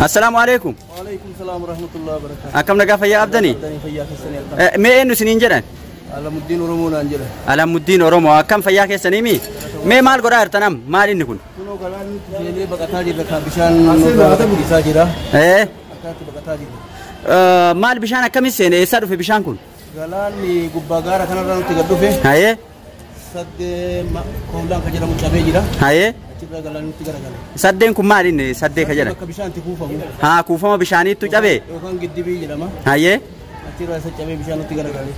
Assalaamu alaikum. Waalaikum salaam warahmatullahi wabarakatuh. Akkam nagaa fayyaa abdanii? Abdanii fayyaa keessanii akkam? Mee eenyu isiniin jedhan? Alamuddiin Oromoo naan jedha. Alamuddiin Oromoo akkam fayyaa keessanii mi? Mee maal godhaa jirtan amma? Maal inni kun? Kunoo galaanni seenee baqataa jirra kan bishaan nurraa dhiisaa jira. Akkanatti baqataa jirra. Maal bishaan akkamiin seene? Eessaa dhufe bishaan kun? Galaanni gubbaa gaara kanarraa nutti gad dhufe. Hayee. Saddee koolaan kan jedhamu cabee jira. Hayee. Achirraa galaanni nutti garagala. Saddeen kun maal inni saddee kan jedhan? Bakka bishaan itti kuufamu. Haa kuufama bishaaniittu cabee? Yookaan giddibii jedhama. Hayee. Achirraa isa cabee bishaan nutti garagale.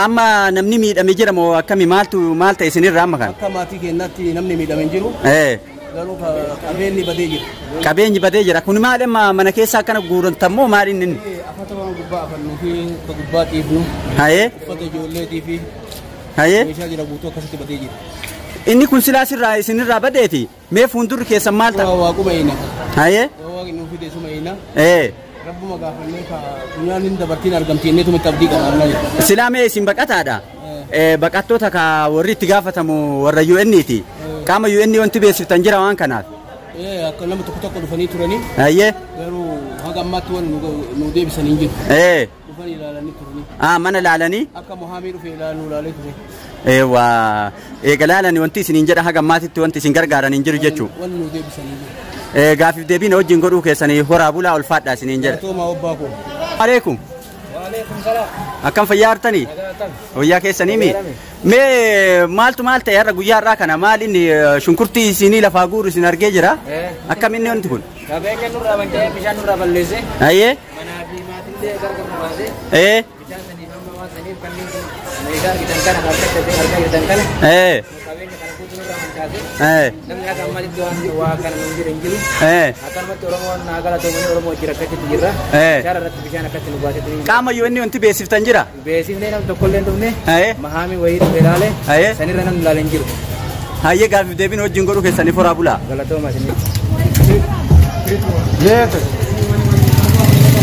Amma namni miidhame jira moo akkami maaltu maal ta'e isinirraa amma kana? Akka maatii keenyaatti namni miidhame hin jiru. Garuu qabeenyi badee jira. Qabeenyi badee jira. Kun maal amma mana keessa akkana guurantammoo maal inni? Afata waan gubbaa afannuu fi akka gubbaa dhiifnu. Hayee. Uffata ijoolleetii fi Hayee. meeshaa jira guutuu akkasitti badee jira. Inni kun silaa sirraa isinirraa badeeti. Mee fuuldurri keessan maal ta'a? Waaquma eena. Hayee. Waaqni nuuf fide suma eena. Rabbuma gaafannee ka guyyaan hin dabartiin argamti inni tumatti abdii qabaannaa jira. Silaa mee isin baqataadha. Baqattoota ka warri itti gaafatamu warra UN'ti. Qaama UN wanti beeksiftan jira waan kanaaf. Akka nama tokko tokko dhufanii turanii. Hayyee. Garuu haga ammaatti waan nu deebisan hin jiru. Dhufanii ilaalanii turanii. Mana ilaalanii? Akka Mohaamii dhufe ilaaluu ilaalee ture. Eewwa eega ilaalanii wanti isiniin jedha haga ammaatitti wanti isin gargaaran hin jiru jechuudha. Wanni nu deebisan hin jiru. Gaafiif deebiin wajjin godhuu keessanii horaa bulaa ulfaadhaa isiniin jedha. Galatoomaa obbaa koo. Aleekum. Waalaikum salaam. Akkam fayyaa hartanii? Wayyaa keessanii mi? Mee maaltu maal ta'e har'a guyyaa har'aa kana maal inni shunkurtii isinii lafaa guuru isin argee jira? Akkam inni wanti kun? Qabeenya nurraa manca'ee bishaan nurraa balleesse. Hayyee. Manaa fi maatillee gargar nu baasee. Bishaan saniif amma waan saniif kanneen kun meeshaa argitan kana harka argitan kana. Qabeenya kana guutuu nurraa mancaasee. Namni haga ammaatitti waan waa kana nu jira hin jiru. Akkanumatti Oromoon naa galatoomanii Oromoo jira akkasitti jirra. Bishaan irratti bishaan akkasitti nu baasetti. Qaama yoo inni wanti beeksiftan jira? Beeksifnee namni tokkollee hin dhufne. Mahaamii wayii dhufe ilaale. Sanirra namni ilaale hin jiru. Hayyee gaafiif deebiin wajjin godhuu keessanii horaa bulaa. Galatooma isinii.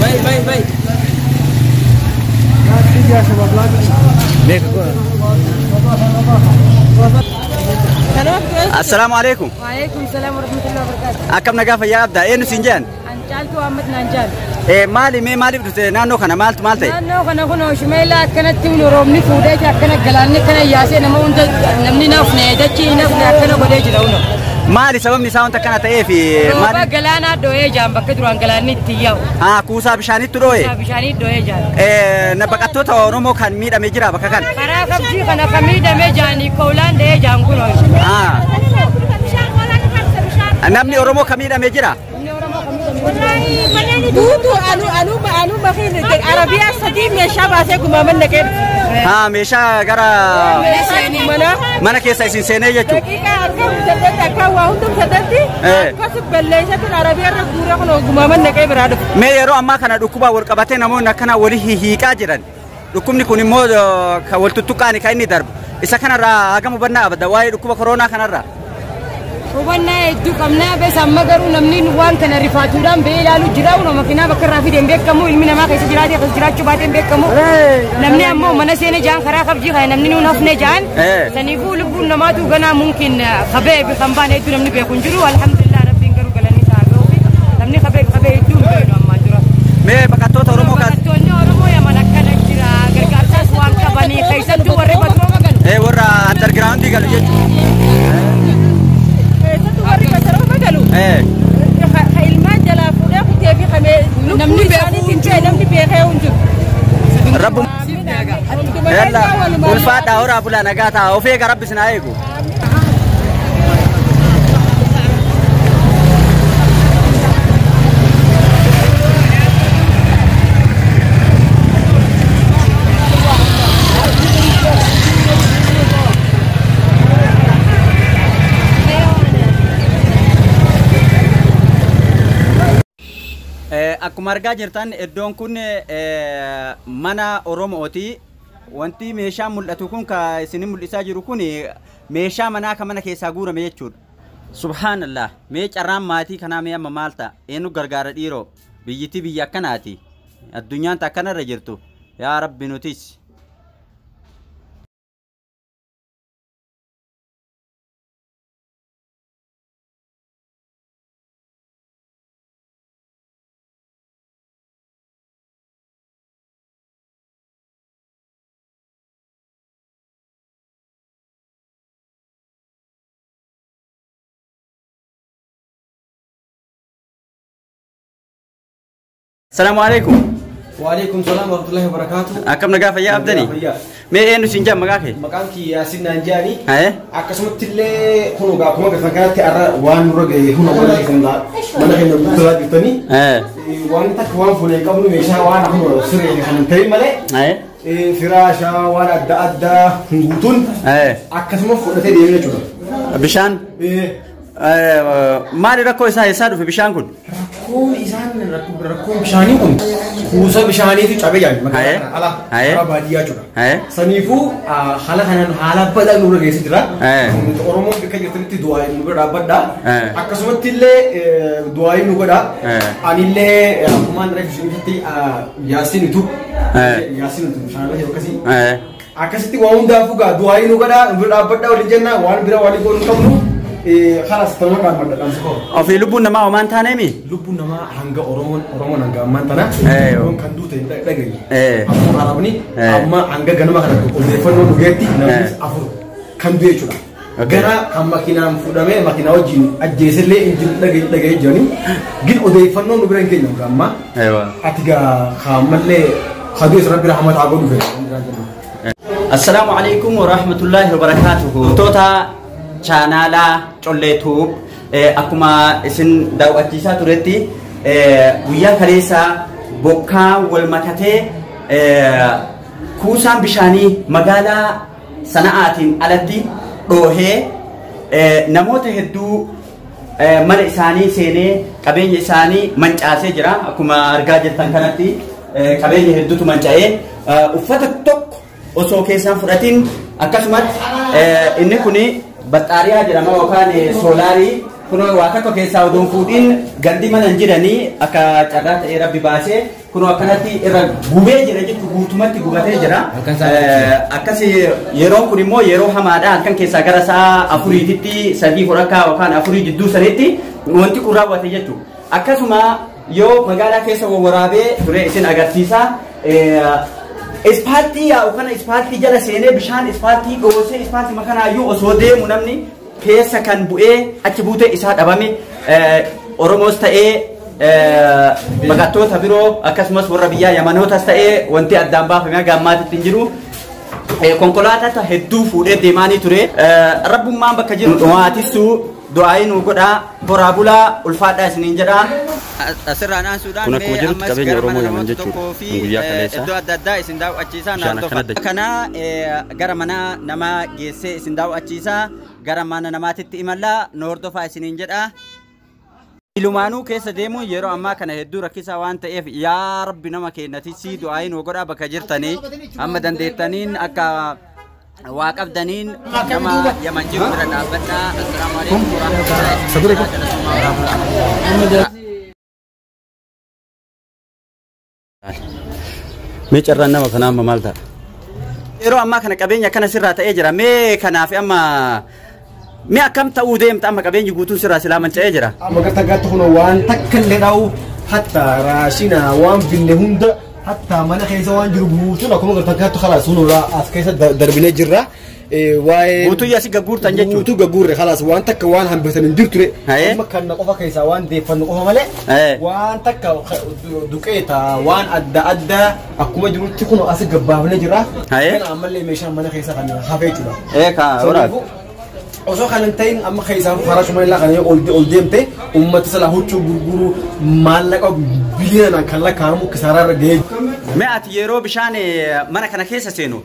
Bay bay bay. Assalaamu alaikum. Waalaikum salaam warahmatullahi wabarakatuh. Akkam nagaa fayyaa abdaa eenyu siin jedhan? An Caaltuu Ahmad naan jedhan. Maali mee maaliif dhufte naannoo kana maaltu maal ta'e? Naannoo kana kun shimeela akkanatti roobni fuudhee jira akkana galaanni akkana yaasee nama hunda namni nafne dachii nafne akkana godhee jira huno. Maali sababni isaa wanta akkana ta'eef Rooba maali? galaanaa dho'ee jaan bakka duraan galaanni itti yaa'u. Haa kuusaa bishaanitti dho'e. Kuusaa bishaanii dho'ee jaan. Na baqattoota Oromoo kan miidhame jira bakka kana. Karaa kabjii kana kan miidhame jaanii koolaan dha'ee jaan kun. Namni Oromoo kan miidhame jira? Namni Oromoo kan miidhame jira. Duutu anu anu anu makiin Arabiyaa sadii meeshaa baasee gumaaman naqee. Haa meeshaa gara Mana mana keessa isin seenee jechuudha. Daqiiqaa argamu saddeetti akka waa hundum saddeetti akkas balleessatuun Arabiyaa irra guuree kun gumaaman naqee biraa dhufe. Mee yeroo ammaa kana dhukkubaa wal qabatee namoonni akkana walii hiiqaa jiran. Dhukkubni kun immoo kan wal tuttuqaani kan inni darbu. Isa kanarraa hagam hubannaa qabda waa'ee dhukkuba koronaa kanarraa. Hubannaa hedduu qabnaa bees amma garuu namni waan kana rifaatuudhaan ba'ee ilaalu jira. Unoo makiinaa bakka irraa fideen beekamu ilmi namaa keessa jiraatee keessa jiraachuu baateen beekamu. Namni ammoo mana seene jaan karaa kabjii kana namni nuun hafne jaan. Saniifuu lubbuun namaatu ganaa mumkin kabee fi kan baane hedduu namni beeku hin jiru. Alhamdulillah rabbiin garuu galanni isaa haa ga'uufi namni kabee fi kabee hedduu hin beeknu ammaan dura. Mee baqattoota Oromoo kan Baqattoonni Oromoo Yaman akkana jira gargaarsaas waan qabanii keessattuu warri batrooma galu. Warra underground galu jechuudha. Keessattuu warri batrooma galu. Ka ilmaan jalaa fuudhee kutee fi kamee lubbuu isaaniitiin ta'e namni beekee hin jiru. Rabbu Yalla ulfaadhaa horaa bulaa nagaa ta'a of eega rabbi isin haa eegu. Akkuma argaa jirtan iddoon kun mana Oromooti. Wanti meeshaa mul'atu kun ka isin mul'isaa jiru kun meeshaa manaa kan mana keessaa guurame jechuudha. Subhaanallah mee carraan maatii kanaa mee amma maal ta'a? Eenyu gargaara dhiiroo? Biyyittii biyya akkanaati. Addunyaan takkanarra jirtu. Yaa Rabbi nutis. Assalamu alaikum. Waalaikum salam warahmatullahi wabarakatuh. Akkam nagaa fayyaa abdanii? Mee eenyu siin jedhan maqaa kee? Maqaan kiyya Yaasin naan jedhani. Akkasumatti illee kun egaa akkuma gartan kanatti har'a waan nurra ga'e hunda mana keessa mana keenya guutuu jirtanii. Waan takka waan fuulee qabnu meeshaa waan akkuma siree kan hin ta'in malee. Firaasha waan adda addaa guutuun akkasuma fudhatee deemee jechuudha. Bishaan? Maali rakkoo isaa eessaa dhufe bishaan kun? Rakkoon isaan rakkoon bishaanii kun kuusa bishaaniitu cabee jira magaalaa ala karaa baadiyyaa jechuudha. Saniifuu haala kanaan haala balaa nurra geessee jira. Oromoon bakka jirtanitti du'aa nu bira dhaabbadha. Akkasumatti illee du'aa nu godha. Anillee akkumaan reefu isinitti Yaasin itu Yaasin itu bishaan ala akkasii. Akkasitti waan hundaafuu gaa du'aa nu godha nu bira dhaabbadha waliin jenna waan bira waliin goonuu qabnu. خلاص تمام قام بدل Ofii lubbuun namaa homaan taaneemi? Lubbuun namaa hanga Oromoon hanga ammaan tana Oromoon kan duute dhagaye. Ammoo Arabni amma hanga ganama kana odeeffannoo dhugeetti namni afur kan du'e jechuudha. Gara kan makiinaan fuudhamee makiinaa wajjin ajjeesellee hin jiru dhagaye jirani. Gin odeeffannoo nu bira hin geenye hanga ammaa. Ati gaa kaammallee haduus rabbi rahmata haa godhu fedha. Assalaamu alaikum wa rahmatullahi wa barakaatuhu. Toota chaanaalaa Collee Tuub akkuma isin daawwachiisaa turetti guyyaa kaleessaa bokkaa wal makatee kuusaan bishaanii magaalaa Sana'aatiin alatti dhoohee namoota hedduu mana isaanii seenee qabeenya isaanii mancaasee jira. Akkuma argaa jirtan kanatti qabeenya hedduutu manca'ee uffata tokko osoo keessaan fudhatiin akkasumatti inni kuni baxxaariyaa jedhama yookaan soolaarii kun waa tokko keessaa oduun fuudhiin gandi mana hin jiranii akka carraa ta'ee rabbi baasee kun akkanatti irra gubee jira jechuun guutumatti gubatee jira. Akkas yeroon kun immoo yeroo hamaadha halkan keessaa gara sa'a 4tti 3 yookaan 4 jidduu sanitti wanti kun raawwate jechuudha. Akkasuma yoo magaalaa keessa wawwaraabee ture isin agarsiisa. Ispaaltii yaa'u kana ispaaltii jala seenee bishaan ispaaltii dhoosee ispaaltii makanaayyuu osoo deemu namni keessa kan bu'ee achi buutee isaa dhabame Oromoos ta'ee baqattoota biroo akkasumas warra biyyaa Yamanootas ta'ee wanti addaan baafame haga ammaatitti hin jiru. Konkolaataa hedduu fuudhee deemaanii ture. Rabbummaan bakka jiru dhumaatissuu du'aa nu godhaa horaa bulaa ulfaadhaa isiniin jedhaa. Asirraan aansuudhaan Kun akkuma jirutti ammas qabeenya gara Oromoo mana Yaman namoota jechuudha. tokkoo fi Kun guyyaa kaleessaa. iddoo adda addaa isin daawwachiisaa Bishaan naannoo akkana fa'a. Kana gara mana namaa geessee isin daawwachiisaa gara mana namaatitti imallaa nu hordofaa isiniin jedha. Ilumaanuu keessa deemuun yeroo ammaa kana hedduu rakkisaa waan ta'eef yaa Rabbi nama keenyatti du'aa nu godhaa bakka jirtanii amma dandeettaniin akka waa qabdaniin nama Yaman jiru bira dhaabbadhaa. Assalaamu alaikum warahmatullahi wabarakatuh. Mee carraan nama kanaa amma maal ta'a? Yeroo ammaa kana qabeenya akkana sirraa ta'ee jira. Mee kanaaf amma mee akkam ta'uu deemta amma qabeenyi guutuun sirraa silaa manca'ee jira. Amma garta gaatti kun waan takka illee dhaa'u hatta raashina waan binne hunda hatta mana keessa waan jiru guutuun akkuma garta gaatti khalaas hunurraa as keessa darbinee jirra. Waa'ee Guutuu asii gagguurtan jechuudha. Guutuu gagguurre khalaas waan takka waan hambisan hin jirtu ture. Haye. Amma kan qofa keessaa waan deeffannu qofa malee waan takka duqeeta waan adda addaa akkuma jirutti kun as gabbaafnee jira. Haye. Kana ammallee meeshaan mana keessa kan hafee jechuudha. Kaa horaa. Osoo kan hin ta'in amma keessaa faraashuma illaa kan ol deemte uummata sala huccuu gurguruu maallaqa biliyoonaan kan lakkaa'amu kisaaraa irra ga'ee. Mee ati yeroo bishaan mana kana keessa seenu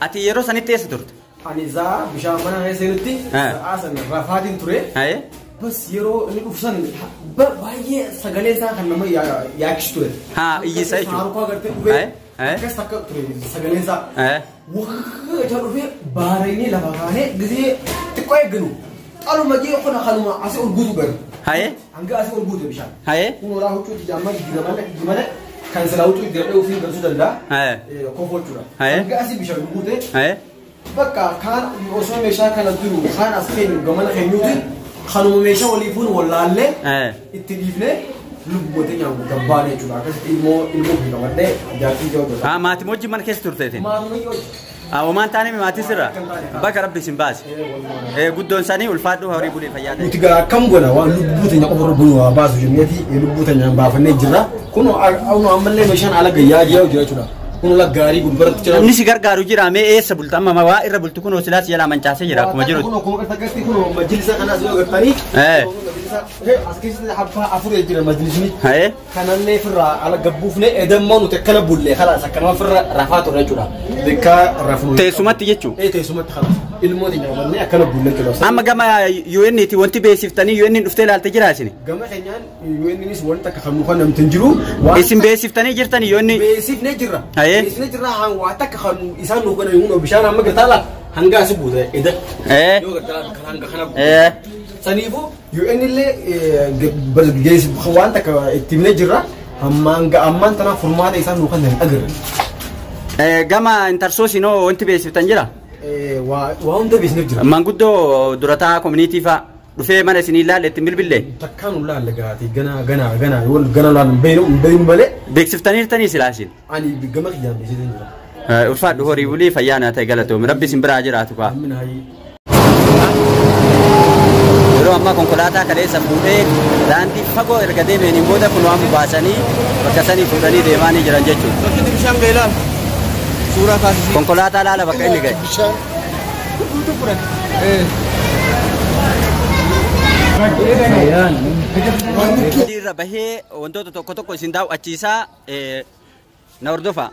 ati yeroo sanitti eessa turte? Ani zaa bishaan mana keessa seenutti sa'aa sana rafaatiin ture. Bas yeroo inni dhufu san baay'ee sagalee isaa kan nama yaachisu ture. Haa iyyisa jechuudha. Haarukoo agartee dhufee akkas takka ture sagaleen isaa. Waggaa isa dhufee baareenii lafa kaanee gisee xiqqoo eegganu. Xaluma jee kuna kanuma asii ol guutu garu. Hanga asii ol guute bishaan. Kun horaa huccuuti jaammaa jijjiiramale. Kan silaa huccuu itti hidhee ofiin galchuu danda'a. Kofoo jechuudha. Hanga asii bishaan guute. Bakka kaan osoo meeshaa kana jiru kaan as keenyu gamana keenyuuti kanuma meeshaa walii fuun wallaallee itti dhiifnee lubbuutee nyaannu gabbaane jechuudha. Akkasitti ilmoo ilmoo fi qabadhee jaartii ijaa hojjeta. Maatii wajjin mana keessa turteetiin? Maatii wajjin. Homaan taane maatii sirra bakka rabbi isin baase. Guddoon isaanii ulfaadhu horii bulee fayyaa ta'e. Nuti gaa akkam goona waan lubbuu teenya qofa rabbi nu haa baasu jenneeti lubbuu teenya baafannee jirra. Kun ammallee meeshaan ala gayyaa jira jechuudha. Kun gaarii gubbaratti jira. Namni si gargaaru jira mee eessa bulta amma waa irra bultu kun silaas jalaa mancaasee jira akkuma jiru. Kun akkuma akkatti kun majlisa kanas yoo agartanii. As keessatti abbaa afur jira majlisni. Kanallee firraa ala gabbuufne edammoo nuti akkana bulle kalaas akkanuma firra rafaa turre jechuudha. Bikka rafnu. Teessumatti jechuun. Teessumatti kalaas. Ilmoo teenya qabannee akkana bulle jechuudha. Amma gama UN ti wanti beeksiftanii UN dhuftee ilaalte jira isin. Gama keenyaan UNnis wanta akka kan nu kan namti hin jiru. Isin beeksiftanii jirtanii UN. Beeksifnee jirra. Beeksifnee jirra waa takka kan isaan nu kana yoo bishaan amma gartaa laa hanga asi buute eda. Yoo gartaa kan hanga kana buute. Saniifuu UN illee waan takka itti himnee jirra. Ammaan tanaaf furmaata isaan nu kan hin agarre. Gama intarsoosinoo wanti beeksiftan jira? Waa hunda beeksifnee jira. Manguddoo durataa koominiitii fa'aa dhufee mana isinii ilaalle ittiin bilbillee? Takkaan nu laalle gaati gana gana gana gana laalle hin beeynu malee. Beeksiftaniirtanii silaa isin? Ani gama kiyyaan beeksisee jira. Ulfaadhu horii bulii fayyaa naa ta'e galatoomi rabbi isin biraa jiraatu kaa. Yeroo ammaa konkolaataa kaleessa fuudhee daandii fagoo erga deemeen booda kun waan baasanii bakka sanii fuudhanii deemaa ni jiran jechuudha. Bakki bishaan ga'e ilaala. Suuraa kaasisii. Konkolaataa laala bakka inni ga'e. Bishaan. Irra bahee wantoota tokko tokko isin daawwachiisaa na hordofa.